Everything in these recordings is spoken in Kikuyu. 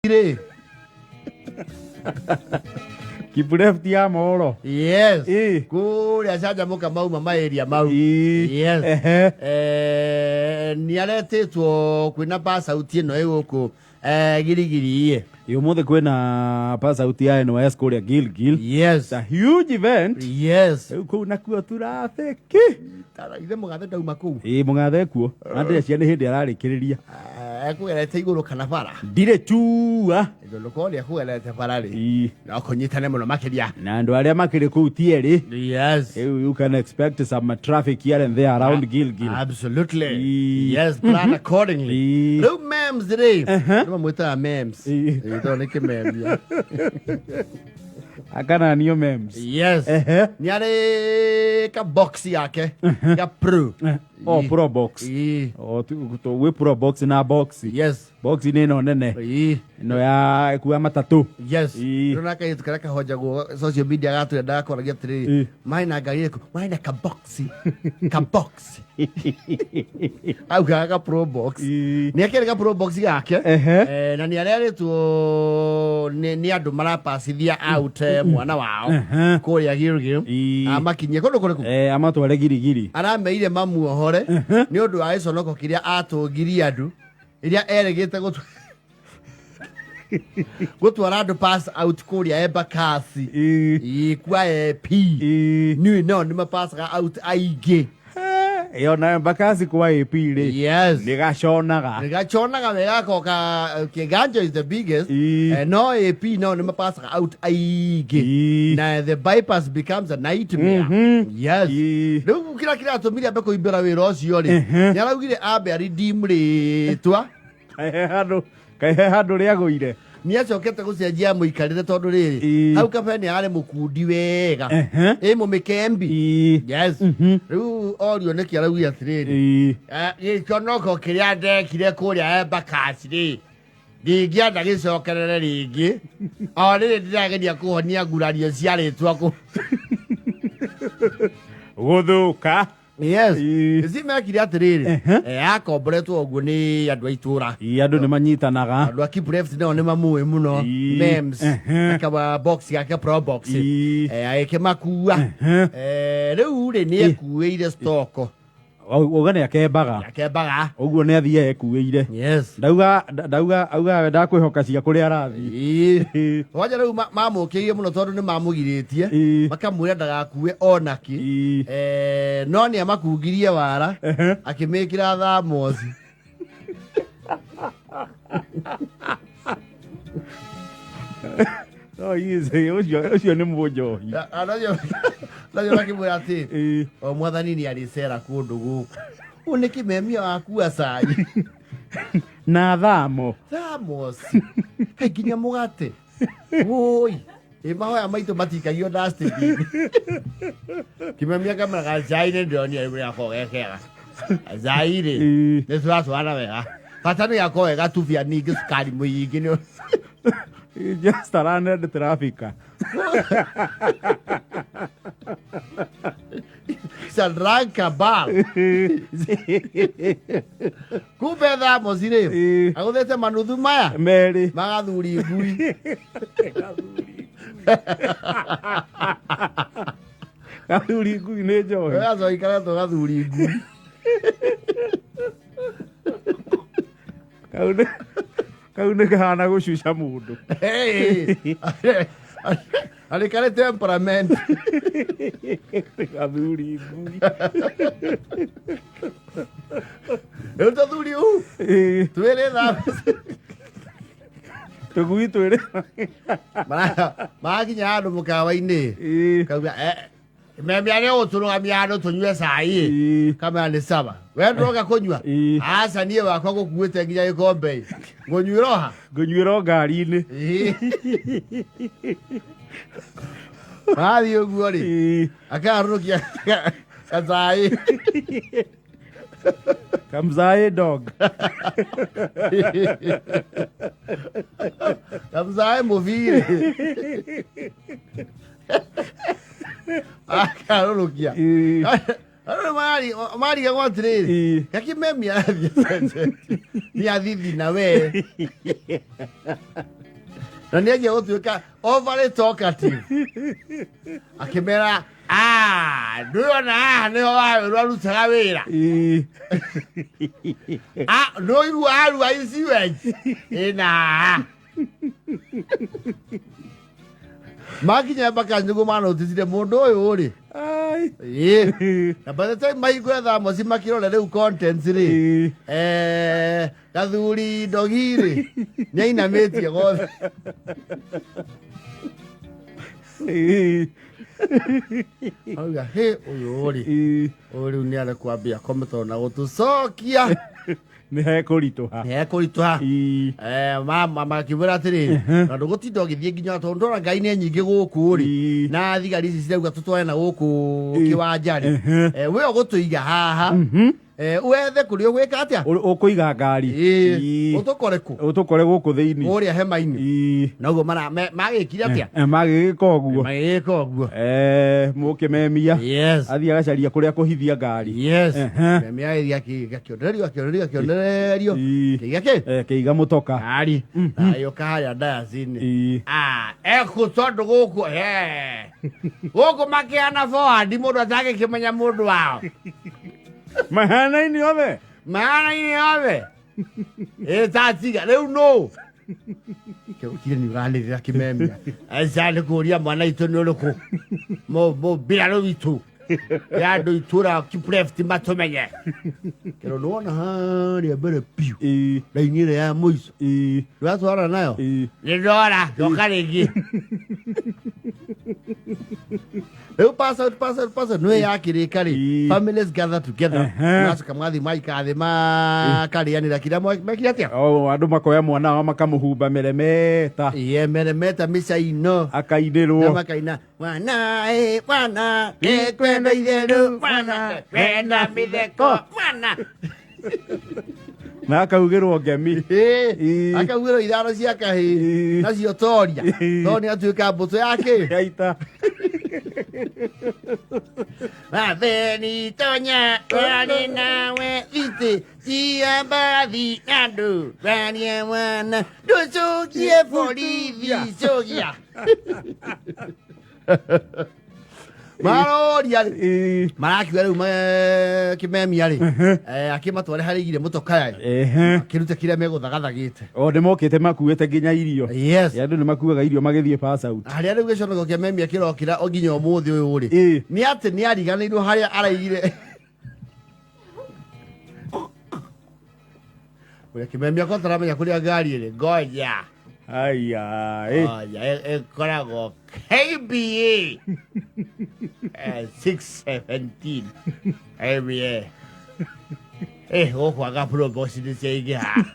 Rĩ. Kipreft ya mohoro. Yes. Ĩ. Kũrĩa canjamũka mauma maĩria mau. Ĩ. Yes. Ehe. Nĩ aretĩtwo kwĩna pass out ĩno ĩ gũkũ girigiri. Ĩ, ũmũthĩ kwĩna pass out ya NYS kũrĩa Gilgil. Yes. It's a huge event. Yes. Rĩu kũu nakuo tũrabĩki. Tara ithe mũgathe ndauma kũu. Ĩ, mũgathe kuo na ndĩreciria nĩ hĩndĩ ararĩkĩrĩria. Ekũgerete igũrũ kana bara? Ndirĩ cua. Tondũ korwo nĩ ekũgerete bara rĩ, Ĩ. no kũnyitane mũno makĩria. Na andũ arĩa makĩrĩ kũu ti erĩ. Yes. Rĩu you can expect some traffic here and there around Gilgil. Absolutely. Ĩ. Yes, plan accordingly. Ĩ. Rĩu memes rĩ, nĩ mamwĩtaga memes. Ĩ. Ĩ, tondũ nĩ kĩmemia. Akana niyo memes. Yes. Ehe. Nĩ arĩ ka box yake ya pro. Oh, Ĩ. pro box. Ĩ. Oh, gwĩ pro box na box. Yes. Box nĩ ĩno nene. Ĩ. Ĩno ya kuoya matatũ. Yes. Ĩ. Ndĩrona kairĩtu karĩa kahonjagwo social media gatwenda gakoragia atĩrĩrĩ, Ĩ. marĩ na ngari ĩrĩkũ? Marĩ na kaboxi. Kaboxi. Augaga ka pro box. Ĩ. Nĩ akĩrĩ ka pro box gake. Ehe. Na nĩ arerĩtwo nĩ andũ marapacithia out mwana wao Ehe. kũrĩa Gilgil. Ĩ. Amakinyie kũndũ kũrĩkũ? Amatware girigiri. Arameire mamuohore nĩ ũndũ wa gĩconoko kĩrĩa atũngirie andũ ĩrĩa erĩgĩte gũtwara andũ pass out kũrĩa Embakasi. Ĩ. Ĩ, kwa AP. Ĩ. Niĩ nao nĩ mapasaga out aingĩ. Ĩyo na Embakasi kwa AP rĩ. Yes. Nĩ gaconaga. Gachonaga wega koka Kiganjo is the biggest. Ĩ. No AP no nĩ mapasaga out aingĩ. Ĩ. Na the bypass becomes a nightmare. Yes. Ĩ. Rĩu kĩrĩa kĩratũmire ambe kũimbĩra wĩra ũcio rĩ, Ehe. nĩ araugire ambe a-redeem rĩtwa. Kahe handũ kahe handũ rĩagũire. Nĩ acokete gũcenjia mũikarĩre tondũ rĩrĩ, Ĩ. hau kabere nĩ ararĩ mũkundi wega. Ehe. Ĩ mũmĩkembi. Ĩ. Yes. Rĩu orio nĩkĩ araugire atĩrĩrĩ, Ĩ. Gĩconoko kĩrĩa ndekire kũrĩa Embakasi rĩ, ndingĩenda gĩcokerere rĩngĩ. O rĩrĩ ndĩrageria kũhonia ngurario cia rĩtwa kũ. Gũthũka. Yes. Ĩ. Ici mekire atĩrĩrĩ, Ehe. akomboretwo ũguo nĩ andũ a itũra. Ĩ, andũ nĩ manyitanaga. Andũ a Kipreft nao nĩ mamũĩ mũno. Ĩ. Memes. Ehe. Akawa box gake pro box. Ĩ. Agĩkĩmakua. Ehe. Rĩu rĩ nĩ ekuĩire stoko. Uga nĩ akembaga. Akembaga. Ũguo nĩ athiĩ ekuĩire. Yes. Ndauga ndauga auga we ndakwĩhoka cia kũrĩa arathiĩ. Ĩ. Wanja rĩu mamũkĩire mũno tondũ nĩ mamũgirĩtie. Ĩ. Makamwĩra ndagakue onakĩ. Ĩ. No nĩ amakungirie wara Ehe. akĩmĩkĩra thamosi. No easy, ũcio ũcio nĩ mũnjohi. Nacio makĩmwĩra atĩ Ĩ. o mwathani nĩ arĩcera kũndũ gũkũ. Ũyũ nĩ kĩmemia wakua cai. Na thamo. Thamosi. Kaĩ nginya mũgate. Woi. Ĩ mahoya maitũ matikagio dustbin. Kĩmemia kameraga cai nĩ ndĩronire rĩu gako ge kega. Cai rĩ Ĩ. nĩ tũratwarana wega. Bata nĩ gako wega tubia ningĩ cukari mũingĩ nĩ Just around traffic. Sandranka bar. Kumbe thamosi rĩ Ĩ. agũthĩte manuthu maya Merĩ. magathuri ngui. Gathuri ngui nĩ njohi. Gacoki karetwo gathuri ngui. Kau nĩ kau nĩ kahana gũcuca mũndũ. Hey! Arĩ karĩ temperament. Gathuri ngui. Rĩu tũthuri u Ĩ. twĩrĩ thamosi. Tũgui twĩrĩ. Marakinya handũ mũkawa-inĩ. Ĩ. Kauga memia nĩ gũtũrũgamia handũ tũnyue cai. Ĩ. Kamera nĩ sawa. We ndũroka kũnyua? Ĩ. Aca niĩ wakwa gũkuĩte nginya gĩkombe. Ngũnyuĩra ha? Ngũnyuĩra o ngari-inĩ. Mathiĩ ũguo rĩ, Ĩ. akarũkia gacai. Kamzae dog. Kamzae mũbiri. Akarũrũkia. Ĩ. Andũ marigagwo atĩrĩrĩ, gakĩmemia arathiĩ acenjetie nĩ athithi na we na nĩ anjia gũtuĩka overly talkative, akĩmera, "Ah, ndũyona haha nĩho wawĩrwo arutaga wĩra. Ah, nĩũigua arua ici wenji ĩna haha." Makinya Embakasi nĩguo manotithire mũndũ ũyũ rĩ. Ai. Ĩĩ. Na by the time mahingũre thamoci makĩrore rĩu contents rĩ, gathuri ndogi rĩ nĩainamĩtie gothe. Auga hĩ, ũyũ rĩ, ũyũ rĩu nĩ arekwambia kome tondũ na gũtũcokia Nĩ hekũritũha. Nĩekũritũha. Makiuga atĩrĩrĩ, na ndũgũtinda ũgĩthiĩ nginya tondũ ndona ngai nĩ nyingĩ gũkũ rĩ, na thigari ici cirauga tũtware na gũkũ kĩwanja rĩ. We ũgũtũiga haha, wethe kũrĩa ũgwĩka atĩa. Ũkũiga ngari. Ũtũkore kũ? Ũtũkore gũkũ thĩinĩ. Kũrĩa hema-inĩ. Naguo magĩkire atĩa? Magĩgĩka ũguo. Magĩgĩka ũguo. Mũkĩmemia Yes. athiĩ agacaria kũrĩa kũhithia ngari. Yes. Memia agĩthiĩ akĩonererio, akĩonererio, akĩonererio. Kĩiga kĩ? Kĩiga mũtoka. Ngari na agĩũka harĩa ndayaci-inĩ. Ah, ekũ tondũ gũkũ he gũkũ makĩana forward mũndũ atangĩkĩmenya mũndũ wao. Mahanaine othe. Mahanaine othe ĩtatiga rĩu nũ kĩrokire nĩ ũranĩrĩra kĩmemia aca nĩ kũria mwana itũ nĩ ũrĩkũ mũmbirarũ witũ ya andũ itũra kipreft matũmenye kĩro nĩwona harĩa mbere biũ, raini ĩrĩa ya mũico ndũratwarana nayo. Nĩ ndora coka rĩngĩ rĩu, pass out, pass out, pass out nĩwe yakĩrĩka rĩ. Families gather together. Magacoka magathiĩ maikara thĩ makarĩanĩra kĩrĩa mekire atĩa. O, andũ makoya mwana wao makamũhumba meremeta. Iye meremeta mĩcaino. Akainĩrwo. Na makaina mwana ĩ mwana nĩkwenda itherũ mwana kwenda mĩtheko mwana. Na akaugĩrwo ngemi. Akaugĩrwo ithano cia kahĩĩ. Nacio toria tondũ nĩ atuĩka mbũtũ yake ya ita. Watheni tonya twarĩ nawe thitĩ cia mbathi andũ twarie mwana ndũcokie borithi cokia maroria rĩ. Marakiuga rĩu kĩmemia rĩ, akĩmatware harĩa igire mũtoka rĩ, akĩrute kĩrĩa megũthagathagĩte. O nĩ mokĩte makuĩte nginya irio. Yes. Andũ nĩ makuaga irio magĩthiĩ pass out. Harĩa rĩu gĩconoko kĩa memia kĩrokĩra o nginya ũmũthĩ ũyũ rĩ, nĩ atĩ nĩ ariganĩirwo harĩa araigire kũrĩa kĩmemia ko taramenya kũrĩa ngari ĩrĩ, ngoja. Aya. Ngoja, ĩkoragwo KBA 617 ABA gũkũ anga probox nĩ ciaingĩha.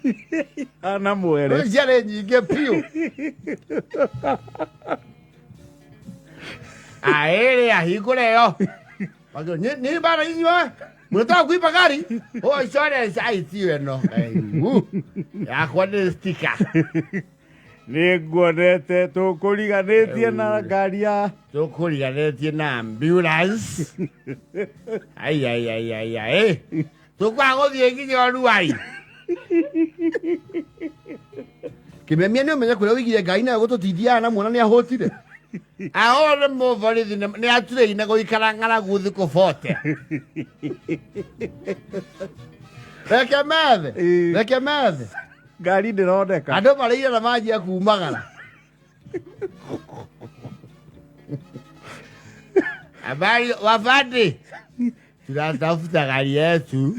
Ana mwere. Rĩu ciarĩ nyingĩ biũ aĩrĩ ahingũre ĩyo. Ni bana inyuĩ mnataka kuiba gari? Oh, insurance aitiyo ĩno. Yakwa nĩ sticker. Nĩ nguonete tũkũriganĩtie na ngari ya Tũkũriganĩtie na ambulance. Ai ai ai ai ai, tũkwaga gũthiĩ nginya Ruai. Kĩmemia nĩ ũmenye kũrĩa ũigire ngari nayo gũtũtindiaga na mwana nĩ ahũtire aho nĩ mũborithi nĩ atureine gũikara ng'aragu thikũ 40. Reke methe. Reke methe. Ngari ndĩroneka. Andũ marĩire na manjia kumagara. Habari wafandi, tunatafuta gari yetu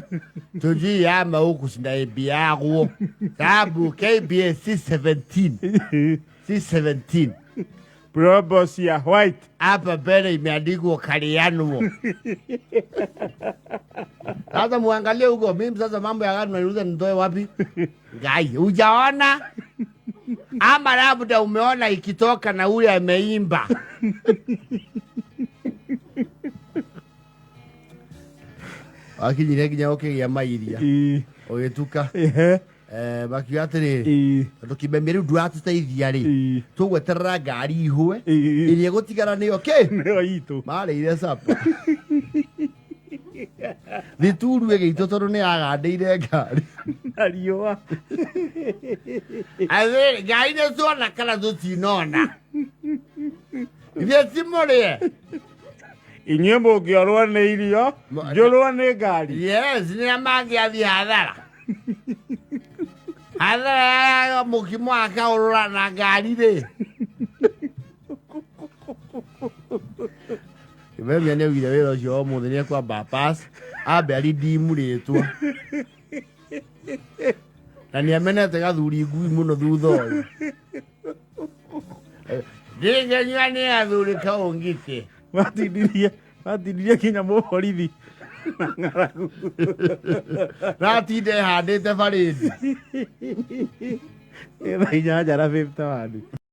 tujui ama huku sinaibiagwo sababu KBA C17 C17 Probox ya white. Hapa mbele imeandikwa Karianwo. Sasa muangalie huko. Mimi sasa mambo ya gari unaniuliza nitoe wapi? Ngai, hujaona ama labda umeona ikitoka na ule ameimba. Wakinyire nginya ũkĩgĩa mairia ũgĩtuka. Makiuga atĩrĩrĩ, tondũ kĩmemia rĩu ndũratũteithia rĩ, tũgweterera ngari ihwe, ĩrĩa ĩgũtigara nĩyo kĩ nĩyo itũ. Marĩire sapa. Thituru ĩgĩitwo tondũ nĩ yagandĩire ngari. Na riũa. Atĩrĩrĩ, ngari nĩ tuona kana tũtinona? Ithuĩ ti mũrĩe. Inyuĩ mũngĩorwo nĩ irio, njũrwo nĩ ngari. Yes, nĩ mangĩathiĩ hathara. Hathara ya mũkimo akaũrũra na ngari rĩ. Kĩmemia nĩ augire wĩra ũcio wa ũmũthĩ nĩ ekwamba pass, ambe aridimu rĩtwa. Na nĩ amenete gathuri ngui mũno thutha ũyũ. Ndingĩnyua nĩ athuri kaũngitĩ. Matindirie, matindirie kinya mũborithi na ng'aragu. Natinde handĩte barĩndi. Thaa 8:51.